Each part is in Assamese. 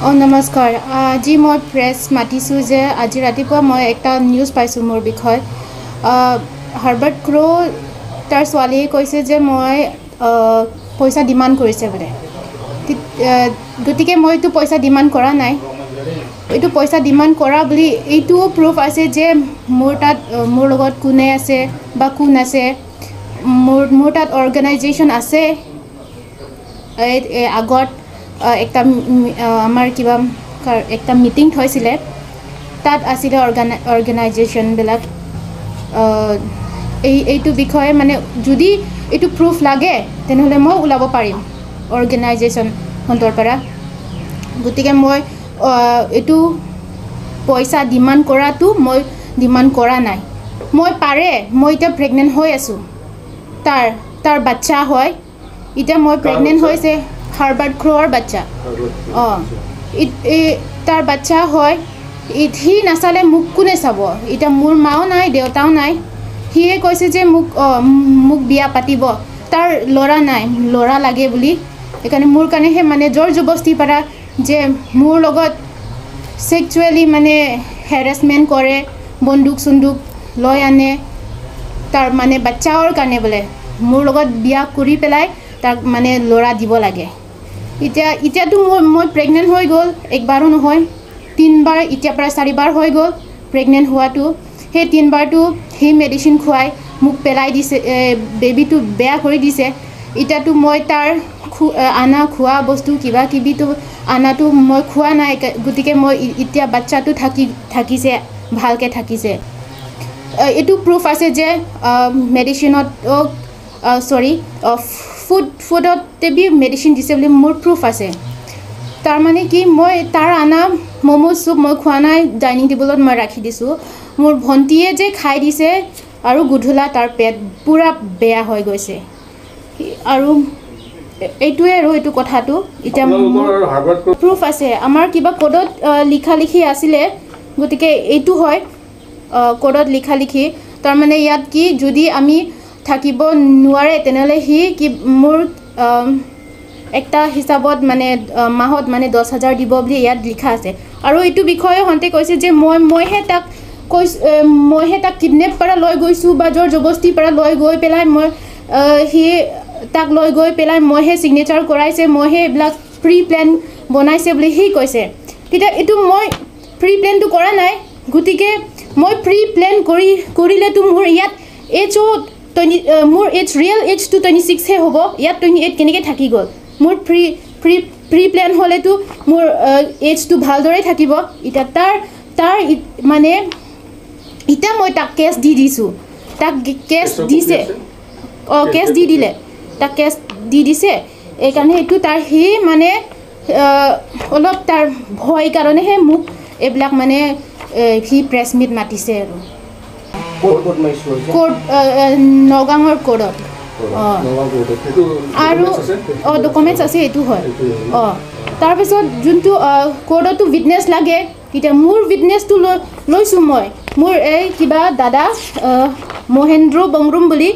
নমস্কাৰ। আজি মই প্ৰেছ মাতিছোঁ যে আজি ৰাতিপুৱা মই এটা নিউজ পাইছোঁ মোৰ বিষয়ে। হাৰ্বাৰ্ট ক্ৰ' তাৰ ছোৱালীয়ে কৈছে যে মই পইচা ডিমাণ্ড কৰিছে বোলে। গতিকে মই এইটো পইচা ডিমাণ্ড কৰা নাই। এইটো পইচা ডিমাণ্ড কৰা বুলি এইটোও প্ৰুফ আছে যে মোৰ তাত মোৰ লগত কোনে আছে বা কোন আছে। মোৰ তাত অৰ্গেনাইজেশ্যন আছে। এই আগত একটা আমাৰ কিবা একটা মিটিং থৈছিলে, তাত আছিলে অৰ্গেনাইজেশ্যনবিলাক। এইটো বিষয়ে মানে যদি এইটো প্ৰুফ লাগে তেনেহ'লে মই ওলাব পাৰিম অৰ্গেনাইজেশ্যনখনৰ পৰা। গতিকে মই এইটো পইচা ডিমাণ্ড কৰাটো মই ডিমাণ্ড কৰা নাই। মই পাৰে মই এতিয়া প্ৰেগনেণ্ট হৈ আছোঁ, তাৰ বাচ্চা হয়। এতিয়া মই প্ৰেগনেণ্ট হৈছে হাৰ্বাৰ্ট ক্ৰ'ৰ বাচ্চা। অঁ, তাৰ বাচ্চা হয়। সি নাচালে মোক কোনে চাব? এতিয়া মোৰ মাও নাই, দেউতাও নাই। সিয়ে কৈছে যে মোক বিয়া পাতিব, তাৰ ল'ৰা নাই, ল'ৰা লাগে বুলি। সেইকাৰণে মোৰ কাৰণেহে মানে জোৰ জবস্তি পৰা যে মোৰ লগত ছেক্সুৱেলি মানে হেৰেছমেণ্ট কৰে, বন্দুক চন্দুক লৈ আনে। তাৰ মানে বাচ্চাৰ কাৰণে বোলে মোৰ লগত বিয়া কৰি পেলাই তাক মানে ল'ৰা দিব লাগে। এতিয়াতো মই প্ৰেগনেণ্ট হৈ গ'ল, একবাৰো নহয় তিনিবাৰ, এতিয়াৰ পৰা চাৰিবাৰ হৈ গ'ল প্ৰেগনেণ্ট হোৱাটো। সেই তিনিবাৰটো সেই মেডিচিন খুৱাই মোক পেলাই দিছে, বেবীটো বেয়া কৰি দিছে। এতিয়াতো মই তাৰ আনা খোৱা বস্তু কিবা কিবিটো আনাটো মই খোৱা নাই। গতিকে মই এতিয়া বাচ্চাটো থাকিছে, ভালকৈ থাকিছে। এইটো প্ৰুফ আছে যে মেডিচিনত চৰি ফুডতে বি মেডিচিন দিছে বুলি মোৰ প্ৰুফ আছে। তাৰমানে কি মই তাৰ আনা ম'ম' চুপ মই খোৱা নাই, ডাইনিং টেবুলত মই ৰাখি দিছোঁ। মোৰ ভণ্টিয়ে যে খাই দিছে আৰু গধূলা তাৰ পেট পূৰা বেয়া হৈ গৈছে। আৰু এইটোৱে আৰু এইটো কথাটো এতিয়া প্ৰুফ আছে। আমাৰ কিবা ক'ডত লিখা লিখি আছিলে, গতিকে এইটো হয় ক'ডত লিখা লিখি। তাৰমানে ইয়াত কি যদি আমি থাকিব নোৱাৰে তেনেহ'লে সি কি মোৰ একটা হিচাপত মানে মাহত মানে 10,000 দিব বুলি ইয়াত লিখা আছে। আৰু এইটো বিষয়ে সন্তে কৈছে যে মইহে তাক কৈছোঁ, মইহে তাক কিডনেপ পৰা লৈ গৈছোঁ বা জোৰ জবস্তিৰ পৰা লৈ গৈ পেলাই মই সি তাক লৈ গৈ পেলাই মইহে ছিগনেচাৰ কৰাইছে, মইহে এইবিলাক প্ৰি প্লেন বনাইছে বুলি সি কৈছে। তেতিয়া এইটো মই প্ৰি প্লেনটো কৰা নাই। গতিকে মই প্ৰি প্লেন কৰিলেতো মোৰ ইয়াত এইজো 20, মোৰ এজ ৰিয়েল এজটো 26হে হ'ব, ইয়াত 28 কেনেকৈ থাকি গ'ল? মোৰ প্ৰি প্ৰি প্ৰি প্লেন হ'লেতো মোৰ এজটো ভালদৰে থাকিব। এতিয়া তাৰ মানে এতিয়া মই তাক কেছ দি দিছোঁ, তাক কেছ দিছে, অঁ কেছ দি দিলে, তাক কেছ দি দিছে। এইকাৰণে এইটো তাৰ সি মানে অলপ তাৰ ভয় কাৰণেহে মোক এইবিলাক মানে সি প্ৰেছ মিট মাতিছে। আৰু কোৰ্ট নগাঁৱৰ কোৰ্টত অঁ আৰু অঁ ডকুমেণ্টছ আছে, এইটো হয়। অঁ, তাৰপিছত যোনটো কোৰ্টতো উইটনেছ লাগে, তেতিয়া মোৰ উইটনেছটো লৈছোঁ মই। মোৰ এই কিবা দাদা মহেন্দ্ৰ বংৰুম বুলি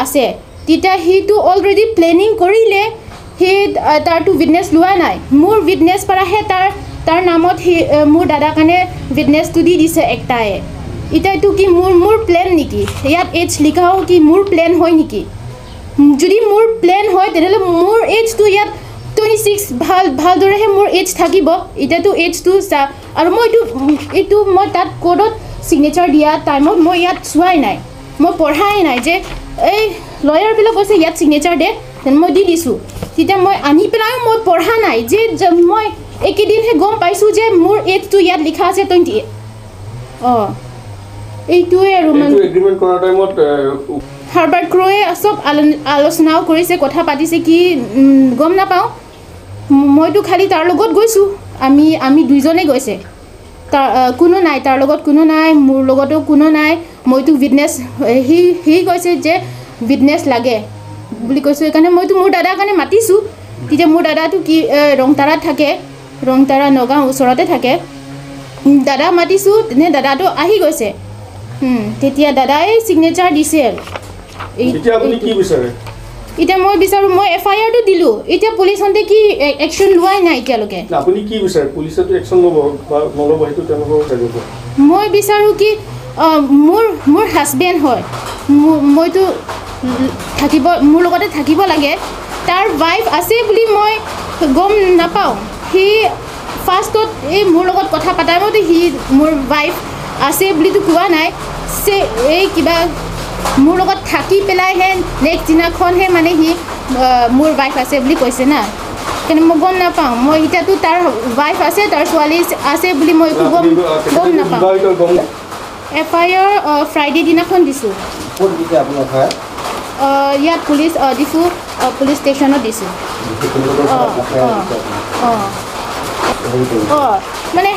আছে, তেতিয়া সিটো অলৰেডি প্লেনিং কৰিলে, সি তাৰতো উইটনেছ লোৱা নাই। মোৰ উইটনেছ পৰাহে তাৰ নামত সি মোৰ দাদাৰ কাৰণে উইটনেছটো দি দিছে একটাই। এতিয়া এইটো কি মোৰ প্লেন নেকি? ইয়াত এইজ লিখাও কি মোৰ প্লেন হয় নেকি? যদি মোৰ প্লেন হয় তেনেহ'লে মোৰ এইজটো ইয়াত 26 ভালদৰেহে মোৰ এইজ থাকিব। এতিয়াতো এইজটো চা, আৰু মই এইটো মই তাত কোৰ্টত ছিগনেচাৰ দিয়া টাইমত মই ইয়াত চোৱাই নাই, মই পঢ়াই নাই যে এই লয়াৰবিলাক কৈছে ইয়াত ছিগনেচাৰ দে, তেনে মই দি দিছোঁ। তেতিয়া মই আনি পেলাইও মই পঢ়া নাই যে মই এইকেইদিনহে গম পাইছোঁ যে মোৰ এইজটো ইয়াত লিখা আছে 28। অঁ, এইটোৱে আৰু মানে হাৰ্বাৰ্ট ক্ৰ'য়ে চব আলোচনাও কৰিছে, কথা পাতিছে কি গম নাপাওঁ। মইতো খালি তাৰ লগত গৈছোঁ, আমি দুইজনে গৈছে, তাৰ কোনো নাই, তাৰ লগত কোনো নাই, মোৰ লগতো কোনো নাই। মইতো উইটনেছ, সি কৈছে যে উইটনেছ লাগে বুলি কৈছোঁ, সেইকাৰণে মইতো মোৰ দাদাৰ কাৰণে মাতিছোঁ। তেতিয়া মোৰ দাদাটো কি ৰংতাৰাত থাকে, ৰংতাৰা নগাঁও ওচৰতে থাকে। দাদা মাতিছোঁ, তেনে দাদাটো আহি গৈছে। তেতিয়া দাদাই ছিগনেচাৰ দিছে। আৰু এতিয়া মই বিচাৰোঁ, মই এফ আই আৰটো দিলোঁ, এতিয়া পুলিচহঁতে কি একশ্যন লোৱাই নাই এতিয়ালৈকে। আপুনি কি বিচাৰে? পুলিচেতো একশ্যন ল'ব বা নল'ব সেইটো তেওঁলোকৰ জানিব। মই বিচাৰোঁ কি মোৰ হাজবেণ্ড হয়, মইতো থাকিব, মোৰ লগতে থাকিব লাগে। তাৰ ৱাইফ আছে বুলি মই গম নাপাওঁ। সি ফাৰ্ষ্টত এই মোৰ লগত কথা পতা মতে সি মোৰ ৱাইফ আছে বুলিতো কোৱা নাই। এই কিবা মোৰ লগত থাকি পেলাইহে নেক্সট দিনাখনহে মানে সি মোৰ ৱাইফ আছে বুলি কৈছে না, কিন্তু মই গম নাপাওঁ। মই এতিয়াতো তাৰ ৱাইফ আছে, তাৰ ছোৱালী আছে বুলি মই একো গম নাপাওঁ। এফ I R Friday দিনাখন দিছোঁ, ইয়াত পুলিচ ডিফু পুলিচ ষ্টেচনত দিছোঁ। অঁ অঁ মানে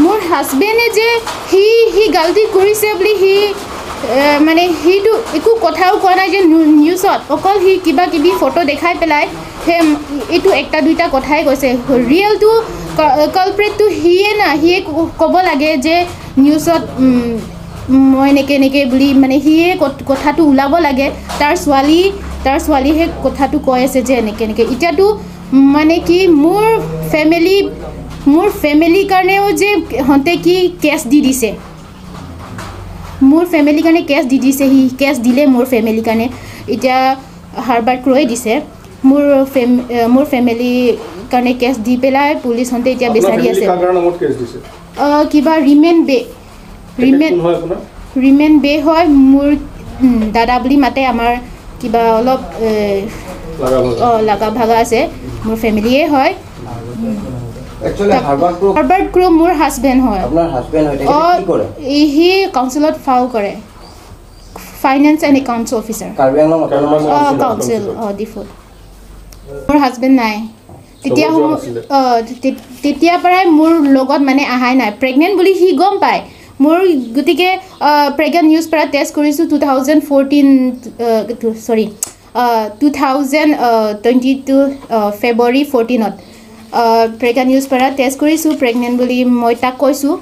মোৰ হাজবেণ্ডে যে সি গাল্টি কৰিছে বুলি সি মানে সিটো একো কথাও কোৱা নাই যে নিউজত, অকল সি কিবা কিবি ফটো দেখাই পেলাই সেই এইটো একটা দুইটা কথাই কৈছে। ৰিয়েলটো কালপ্ৰেটটো সিয়ে না, সিয়ে ক'ব লাগে যে নিউজত মই এনেকৈ এনেকৈ বুলি, মানে সিয়ে কথাটো ওলাব লাগে। তাৰ ছোৱালীহে কথাটো কৈ আছে যে এনেকৈ এনেকৈ। এতিয়াতো মানে কি মোৰ ফেমিলিৰ কাৰণেও যে সিহঁতে কি কেছ দি দিছে, মোৰ ফেমিলিৰ কাৰণে কেছ দি দিছে। সি কেছ দিলে মোৰ ফেমিলিৰ কাৰণে, এতিয়া হাৰ্বাৰ্ট ক্ৰয়ে দিছে মোৰ ফেমিলিৰ কাৰণে কেছ দি পেলাই পুলিচহঁতে এতিয়া বিচাৰি আছে। কিবা ৰিমেন বে হয় মোৰ দাদা বুলি মাতে, আমাৰ কিবা অলপ লাগা ভাগা আছে, মোৰ ফেমিলিয়ে হয়। হাৰ্বাৰ্ট ক্ৰ মোৰ হাজবেণ্ড হয়। সি কাউন্সিলত ফাইল কৰে, finance and accounts officer, council ডিফুত। মোৰ হাজবেণ্ড নাই তেতিয়া, তেতিয়াৰ পৰাই মোৰ লগত মানে অহাই নাই। প্ৰেগনেণ্ট বুলি সি গম পায় মোৰ, গতিকে প্ৰেগনেণ্ট নিউজ পৰা টেষ্ট কৰিছোঁ 2022 ফেব্ৰুৱাৰী 14ত প্ৰেগনেণ্ট নিউজ পৰা টেষ্ট কৰিছোঁ প্ৰেগনেণ্ট বুলি মই তাক কৈছোঁ।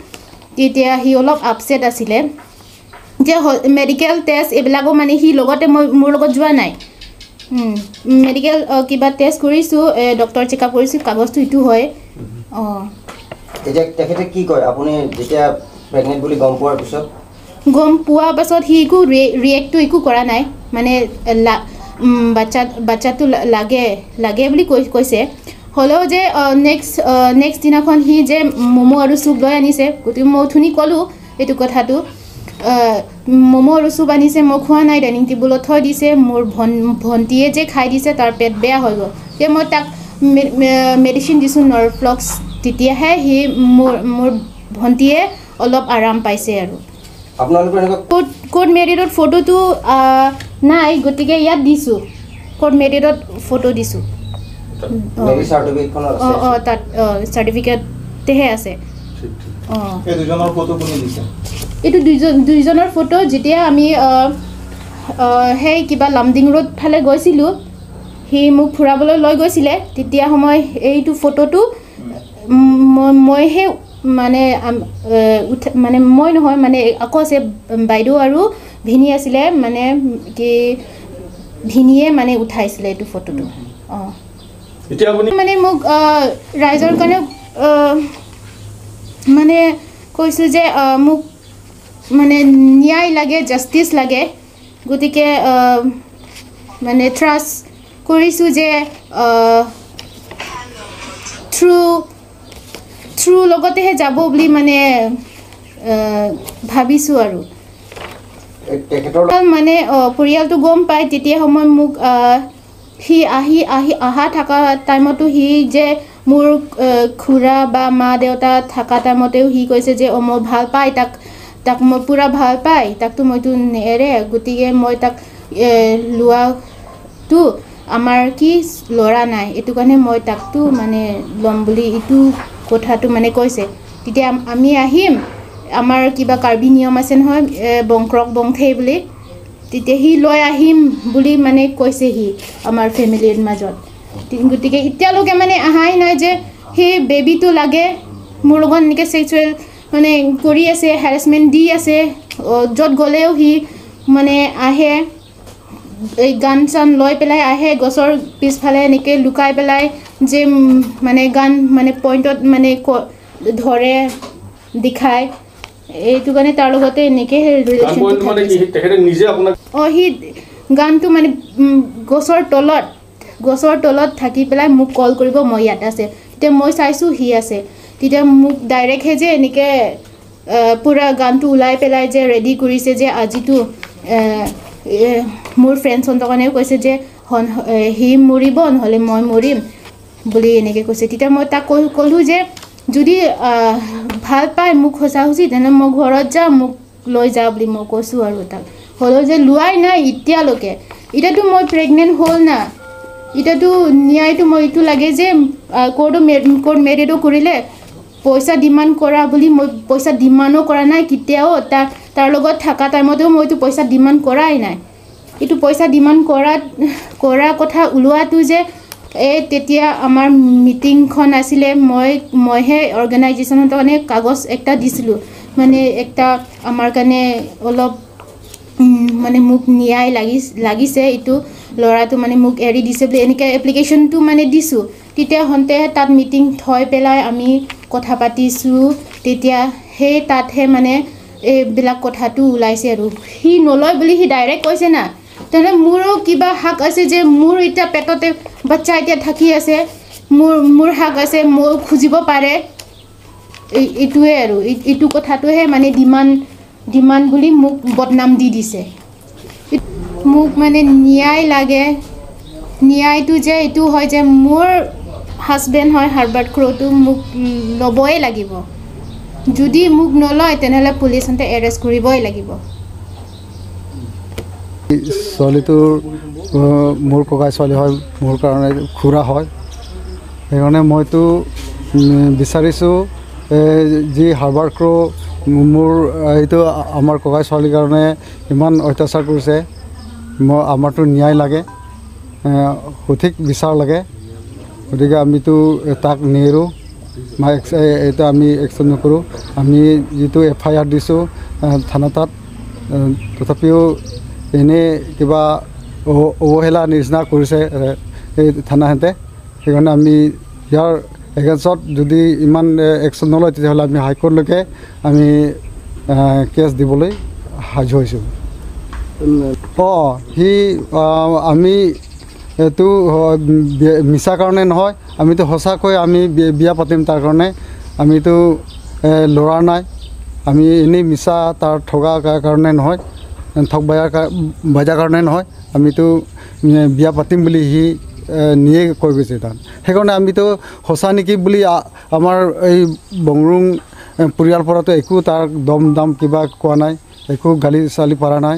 তেতিয়া সি অলপ আপছেট আছিলে। এতিয়া মেডিকেল টেষ্ট এইবিলাকো মানে সি লগতে মই মোৰ লগত যোৱা নাই। মেডিকেল কিবা টেষ্ট কৰিছোঁ, ডক্টৰ চেকআপ কৰিছোঁ, কাগজটো ইটো হয়। অঁ তেখেতে কি কয় আপুনি যেতিয়া প্ৰেগনেণ্ট বুলি গম পোৱাৰ পিছত? গম পোৱাৰ পাছত সি একো ৰিয়েক্টটো একো কৰা নাই, মানে বাচ্চাটো লাগে লাগে বুলি কৈছে। হ'লেও যে নেক্সট দিনাখন সি যে ম'ম' আৰু চুপ লৈ আনিছে, গতিকে মই অথনি ক'লোঁ এইটো কথাটো। ম'ম' আৰু চুপ আনিছে, মই খোৱা নাই, ডাইনিং টেবুলত থৈ দিছে। মোৰ ভণ্টিয়ে যে খাই দিছে, তাৰ পেট বেয়া হৈ গ'ল। তেতিয়া মই তাক মেডিচিন দিছোঁ নৰফ্লক্স, তেতিয়াহে সি মোৰ ভণ্টিয়ে অলপ আৰাম পাইছে। আৰু কোৰ্ট মেৰিডত ফটোটো নাই, গতিকে ইয়াত দিছোঁ, কোৰ্ট মেৰিডত ফটো দিছোঁ। অঁ অঁ তাত চাৰ্টিফিকেটহে আছে। অঁ এইটো দুইজনৰ ফটো। যেতিয়া আমি সেই কিবা লামডিং ৰোড ফালে গৈছিলোঁ, সি মোক ফুৰাবলৈ লৈ গৈছিলে, তেতিয়া সময় এইটো ফটোটো মইহে মানে মানে মই নহয় মানে আকৌ আছে বাইদেউ আৰু ভিনী আছিলে, মানে কি ভিনীয়ে মানে উঠাইছিলে এইটো ফটোটো। অঁ মানে মোক ৰাইজৰ কাৰণে মানে কৈছোঁ যে মোক মানে ন্যায় লাগে, জাষ্টিছ লাগে। গতিকে মানে ট্ৰাষ্ট কৰিছোঁ যে থ্ৰু লগতেহে যাব বুলি মানে ভাবিছোঁ। আৰু মানে পৰিয়ালটো গম পায় তেতিয়া সময় মোক সি আহি আহি অহা থকা টাইমতো সি যে মোৰ খুৰা বা মা দেউতা থকা টাইমতেও সি কৈছে যে অঁ মই ভাল পায় তাক, তাক মই পূৰা ভাল পায়, তাকতো মইতো নেৰে, গতিকে মই তাক লোৱাটো আমাৰ কি ল'ৰা নাই, এইটো কাৰণে মই তাকতো মানে ল'ম বুলি এইটো কথাটো মানে কৈছে। তেতিয়া আমি আহিম, আমাৰ কিবা কাৰ্বি নিয়ম আছে নহয়, বংক্ৰক বংথেই বুলি, তেতিয়া সি লৈ আহিম বুলি মানে কৈছে সি আমাৰ ফেমিলিৰ মাজত। গতিকে এতিয়ালৈকে মানে অহাই নাই যে সেই বেবীটো লাগে, মোৰ লগত এনেকৈ ছেক্সুৱেল মানে কৰি আছে, হেৰেছমেণ্ট দি আছে, য'ত গ'লেও সি মানে আহে। এই গান চান লৈ পেলাই আহে, গছৰ পিছফালে এনেকৈ লুকাই পেলাই যে মানে গান মানে পইণ্টত মানে ধৰে দেখায়, এইটো কাৰণে তাৰ লগতে এনেকৈ ৰিলেশ্যন। অঁ, সি গানটো মানে গছৰ তলত থাকি পেলাই মোক কল কৰিব, মই ইয়াত আছে। তেতিয়া মই চাইছোঁ সি আছে, তেতিয়া মোক ডাইৰেক্টহে যে এনেকৈ পূৰা গানটো ওলাই পেলাই যে ৰেডি কৰিছে যে আজিতো মোৰ ফ্ৰেণ্ডছহঁতৰ কাৰণেও কৈছে যে সি মৰিব নহ'লে মই মৰিম বুলি এনেকৈ কৈছে। তেতিয়া মই তাক ক'লোঁ যে যদি ভাল পায় মোক সঁচা সঁচি তেনেহ'লে মই ঘৰত যাম, মোক লৈ যা বুলি মই কৈছোঁ। আৰু তাক হ'লেও যে লোৱাই নাই এতিয়ালৈকে। এতিয়াতো মই প্ৰেগনেণ্ট হ'ল না, এতিয়াতো ন্যায়টো মই এইটো লাগে যে কোৰ্ট মেৰিডো কৰিলে পইচা ডিমাণ্ড কৰা বুলি, মই পইচা ডিমাণ্ডো কৰা নাই কেতিয়াও। তাৰ লগত থকা টাইমতেও মইতো পইচা ডিমাণ্ড কৰাই নাই। এইটো পইচা ডিমাণ্ড কৰা কথা ওলোৱাটো যে এই তেতিয়া আমাৰ মিটিংখন আছিলে, মইহে অৰ্গেনাইজেশ্যনৰ কাৰণে কাগজ একটা দিছিলোঁ, মানে একটা আমাৰ কাৰণে অলপ মানে মোক ন্যায় লাগিছে, এইটো ল'ৰাটো মানে মোক এৰি দিছে বুলি এনেকৈ এপ্লিকেশ্যনটো মানে দিছোঁ। তেতিয়া হন্তে তাত মিটিং থৈ পেলাই আমি কথা পাতিছোঁ, তেতিয়া সেই তাতহে মানে এইবিলাক কথাটো ওলাইছে। আৰু সি নলয় বুলি সি ডাইৰেক্ট কৈছে না, তেনেহ'লে মোৰো কিবা হাক আছে যে মোৰ এতিয়া পেটতে বাচ্চা এতিয়া থাকি আছে, মোৰ হাক আছে, মই খুজিব পাৰে। এইটোৱে আৰু এইটো কথাটোহে মানে ডিমাণ্ড বুলি মোক বদনাম দি দিছে। মোক মানে ন্যায় লাগে। ন্যায়টো যে এইটো হয় যে মোৰ হাজবেণ্ড হয় হাৰ্বাৰ্ট ক্ৰ'টো, মোক ল'বই লাগিব। যদি মোক নলয় তেনেহ'লে পুলিচহঁতে এৰেষ্ট কৰিবই লাগিব। ছোৱালীটোৰ মোৰ ককাই ছোৱালী হয়, মোৰ কাৰণে খুৰা হয়, সেইকাৰণে মইতো বিচাৰিছোঁ যি হাৰ্বাৰ্ট ক্ৰ' মোৰ এইটো আমাৰ ককাই ছোৱালীৰ কাৰণে ইমান অত্যাচাৰ কৰিছে, মই আমাৰতো ন্যায় লাগে, সঠিক বিচাৰ লাগে। গতিকে আমিতো তাক নেৰোঁ, এইটো আমি একশ্যন নকৰোঁ। আমি যিটো এফ I R দিছোঁ থানা তাত, তথাপিও এনেই কিবা অৱহেলা নিচিনা কৰিছে এই থানাহঁতে। সেইকাৰণে আমি ইয়াৰ এগেইনষ্টত যদি ইমান একশ্যন নলয় তেতিয়াহ'লে আমি হাইকোৰ্টলৈকে আমি কেছ দিবলৈ সাজু হৈছোঁ। অঁ, সি আমি এইটো মিছা কাৰণে নহয়, আমিতো সঁচাকৈ আমি বিয়া পাতিম, তাৰ কাৰণে আমিতো ল'ৰা নাই, আমি এনেই মিছা তাৰ ঠগা কাৰণে নহয়, ঠগ বাজাৰ কাৰণে নহয়, আমিতো বিয়া পাতিম বুলি সি নিয়ে কৈ গৈছে তাত। সেইকাৰণে আমিতো সঁচা নেকি বুলি আমাৰ এই বংৰুং পৰিয়াল পৰাতো একো তাৰ দম দাম কিবা কোৱা নাই, একো গালি চালি পৰা নাই।